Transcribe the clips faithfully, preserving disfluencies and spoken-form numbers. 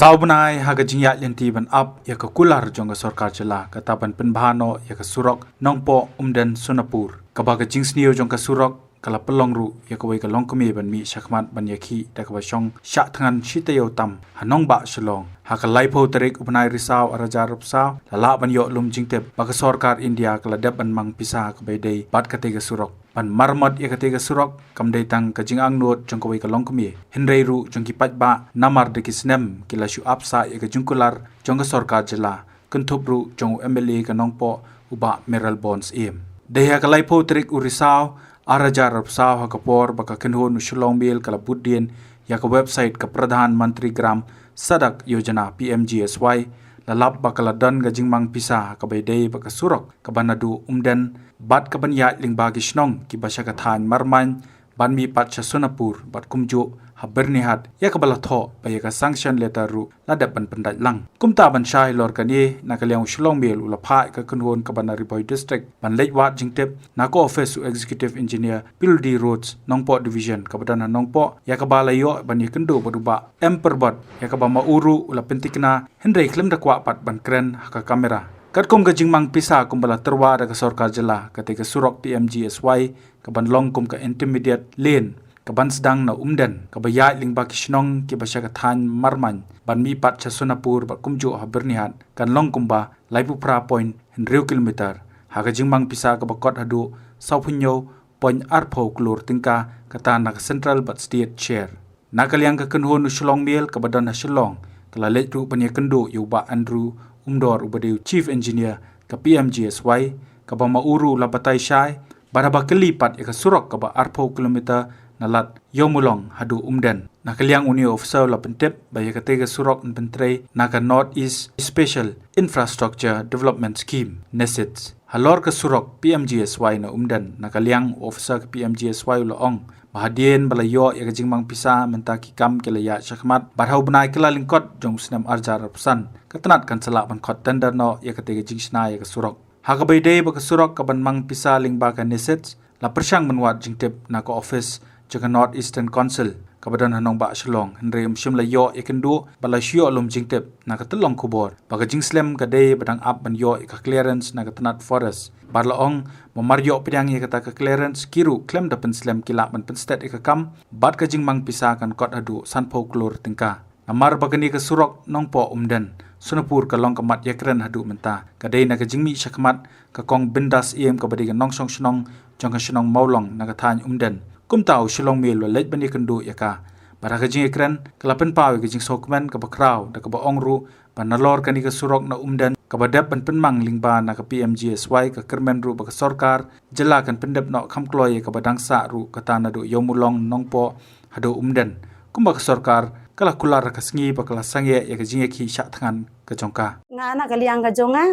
Kata u bnai ha ka jingïaid lynti ban ap ïa ka kular jong ka sorkar jylla kata ban pynbha noh ïa ka surok Nongpoh Umden Sonapur, kaba ka jingsniew jong ka surok ka la pynlong ruh ïa kawei ka longkmie ban mih shakhmat ban ïakhih da kaba shong shah thngan shi taïew tam ha nongbah Shillong. Ha ka laiphew tarik u bnai Risaw arhajar arphew saw la lah ban ïoh lum jingtip ba ka sorkar India ka la dep ban mang pisa kaba ïadei bad katei ka surok ban maramot ïa katei ka surok. Kam dei tang ka jingangnud jong kawei ka longkmie hynrei ruh jong ki paidbah, namar da ki snem ki la shu ap sah ïa ka jingkular jong ka sorkar jylla, kynthup ruh jong u M L A ka Nongpoh, u Bah Mayralborn Syiem. Dei ha ka laiphew tarik u Risaw arhajar arphew saw ha ka por ba ka kynhun u Shillong Mail ka la bud dien ïa ka website ka Pradhan Mantri Gram Sadak Yojana, P M G S Y, la lap ba ka la don ka jingmang pisa kaba ïadei bad ka surok kaba naduh Umden bad kaban ïaid lyngba ki shnong kiba sha ka thaiñ Marmain ban mih pat sha Sonapur bad kumjuh ha Byrnihat, ïa kaba la thoh ba ïa ka sanction letter ruh la dep ban pyndait lang. Kumta ban shah halor kane, na ka liang u Shillong Mail u la phah ïa ka kynhun kaba na Ri Bhoi District ban leit wad jingtip na ka office u Executive Engineer P W D Roads, Nongpoh Division, kaba don ha Nongpoh, ïa kaba la ïoh ban ïakynduh bad u Bah M Pyrbot, ïa kaba ma u ruh u la pynthikna hynrei khlem da kwah pat ban kren ha ka kamera. Katkum ka jingmang pisa kumba la tyrwa da ka sorkar jylla, katei ka surok P M G S Y kaban long kum ka intermediate lane kaban sdang na Umden kaba ïaid lyngba ki shnong kiba sha ka thaiñ Marmain ban mih pat sha Sonapur bad kumjuh ha Byrnihat kan long kumba laiphew phra point hynriew kilometer ha ka jingmang pisa kaba kot haduh sawphew hynñiew point arphew klur tyngka, kata na ka central bad state share. Na ka liang ka kynhun u Shillong Mail kaba don ha Shillong ka la leit ruh ban ïakynduh ïa u Bah Andrew Umdor uba dei u Chief Engineer ka P M G S Y, kaba ma u ruh u la batai shai bad haba kylli pat ïa ka surok kaba arphew kilometer na lad Ïewmawlong haduh Umden. Na ka liang une u officer u la pyntip ba ïa katei ka surok yn pyntrei na ka North East Special Infrastructure Development Scheme, NESIDS. Halor ka surok P M G S Y na Umden, na ka liang u officer ka P M G S Y u la ong ba hadien ba la ïoh ïa ka jingmang pisa, mynta ki kam ki la ïaid shakhmat bad ha u bnai Kyllalyngkot jong u snem arhajar arphew san ka tnat kan sa lah ban khot tender noh ïa katei ka jingshna ïa ka surok. Ha kaba ïadei bad ka surok kaban mang pisa lyngba ka NESIDS, la pyrshang ban wad jingtip na ka office jong ka North Eastern Council kaba don ha nongbah Shillong, hynrei ym shym la ïoh ïakynduh bad la shu ïoh lum jingtip na ka tyllong khubor ba ka jingslem ka dei ba dang ap ban ïoh ïa ka clearance na ka tnat forest. Bad la ong ba mar ïoh pdiang ïa kata ka clearance, ki ruh khlem da pynslem ki lah ban pynstet ïa ka kam bad ka jingmang pisa kan kot haduh sanphew klur tyngka. Namar ba kane ka surok Nongpoh Umden Sonapur ka long ka mat ïakren haduh mynta, ka dei na ka jingmih shakhmat ka Kong Bindas Syiem kaba dei ka nongshong shnong jong ka shnong Mawlong na ka thaiñ Umden. Kumta u Shillong Mail u la leit ban ïakynduh ïa ka bad ha ka jingïakren ka la pynpaw ïa ka jingsngewkmen kaba khraw da kaba ong ruh ba nalor kane ka surok na Umden kaba dep ban pynmang lyngba na ka P M G S Y, ka kyrmen ruh ba ka sorkar jylla kan pyndep noh kham kloi ïa kaba dang sah ruh, kata naduh Ïewmawlong Nongpoh haduh Umden, kumba ka sorkar ka la kular ha ka sngi ba ka la sangeh ïa ka jingïakhih shah thngan ka jong ka. Nga na ka liang ka jong nga,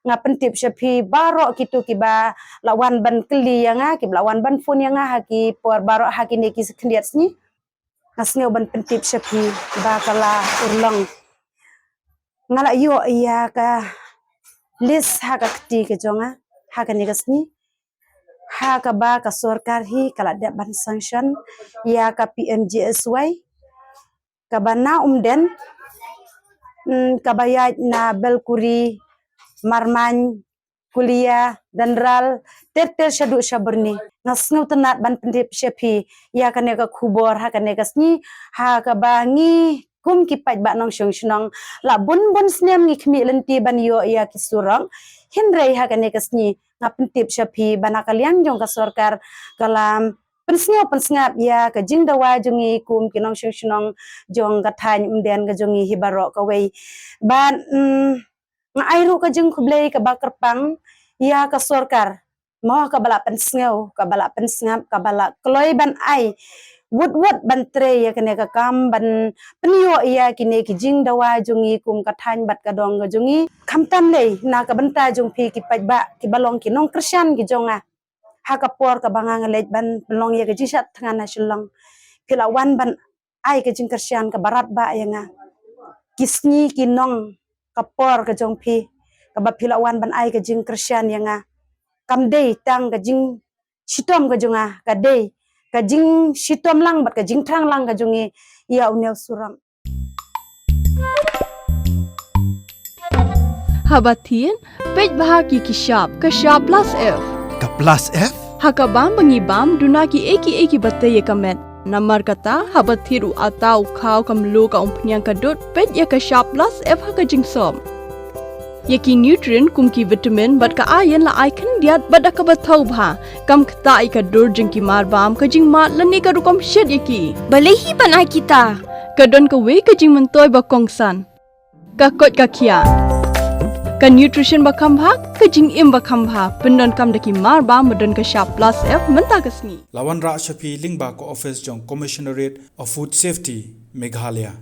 nga pyntip sha phi baroh kito kiba la wan ban kylli ïa nga, kiba la wan ban phone ïa nga ha ki por baroh ha kine ki khyndiat sngi. Nga sngew ban pyntip sha phi ba ka la urlong. Nga la ïoh ïa ka list ha ka kti ka jong nga ha kane ka sngi, ha kaba ka sorkar hi ka la dep ban sanction ïa ka P M G S Y kaba na Umden, mm, kaba ïaid na Belkuri, Marmain, Kulia, Dendral, ter ter shaduh sha Byrni. Nga sngewtynnat ban pyntip sha phi ïa kane ka khubor ha kane ka sngi, ha kaba ngi kum ki paidbah nongshong shnong la bun bun snem ngi khmih lynti ban ïoh ïa ki surok. Hynrei ha kane ka sngi nga pyntip sha phi ba na ka liang jong ka sorkar ka la pynsngew pynsngap ïa ka jingdawa jong ngi kum ki nongshong shnong jong ka thaiñ Umden ka jong ngi hi baroh kawei. Bad, mm, nga ai ruh ka jingkhublei kaba kyrpang ïa ka sorkar, mo, kaba la pynsngew, kaba la pynsngap, kaba la kloi ban ai wut wut ban trei ïa kane ka kam ban pynïoh ïa kine ki jingdawa jong ngi kum ka thaiñ bad ka dong ka jong ngi. Khamtam lei na ka bynta jong phi ki paidbah kiba long ki nongkyrshan ki jong nga, ha ka por kaba nga nga leit ban pynlong ïa ka jingshah thngan ha Shillong, phi la wan ban ai ka jingkyrshan kaba radbah ïa nga. Ki sngi ki nong ka por ka jong phi kaba phi la wan ban ai ka jingkyrshan ïa nga, kam dei tang ka jingshitom ka jong nga, ka dei ka jingshitom lang bad ka jingthrang lang ka jong ngi ïa une u surok. Haba thied, peit bha ïa ki shap, ka shap plus F. Ka plus F? Ha ka bam ba ngi bam, duna kiei kiei kiba tei ïa ka met. Namar kata, haba thied u atta, u khaw, ka mluh, ka umphniang, ka dud, peit ïa ka shap plus F ha ka jingsop. Ïa ki nutrient kum ki vitamin bad ka iron la ai khyndiat bad da kaba thaw bha. Kam ktah ïa ka dur jong ki marbam, ka jingmad lane ka rukom shet ïa ki. Balei hi ban ai kita? Ka don kawei ka jingmyntoi ba kongsan. Ka koit ka khiah. Ka nutrition ba kham bha, ka jingim ba kham bha. Pyndonkam da ki marbam ba don ka shap plus F mynta ka sngi. La wanrah sha phi lyngba ka office jong Commissionerate of Food Safety, Meghalaya.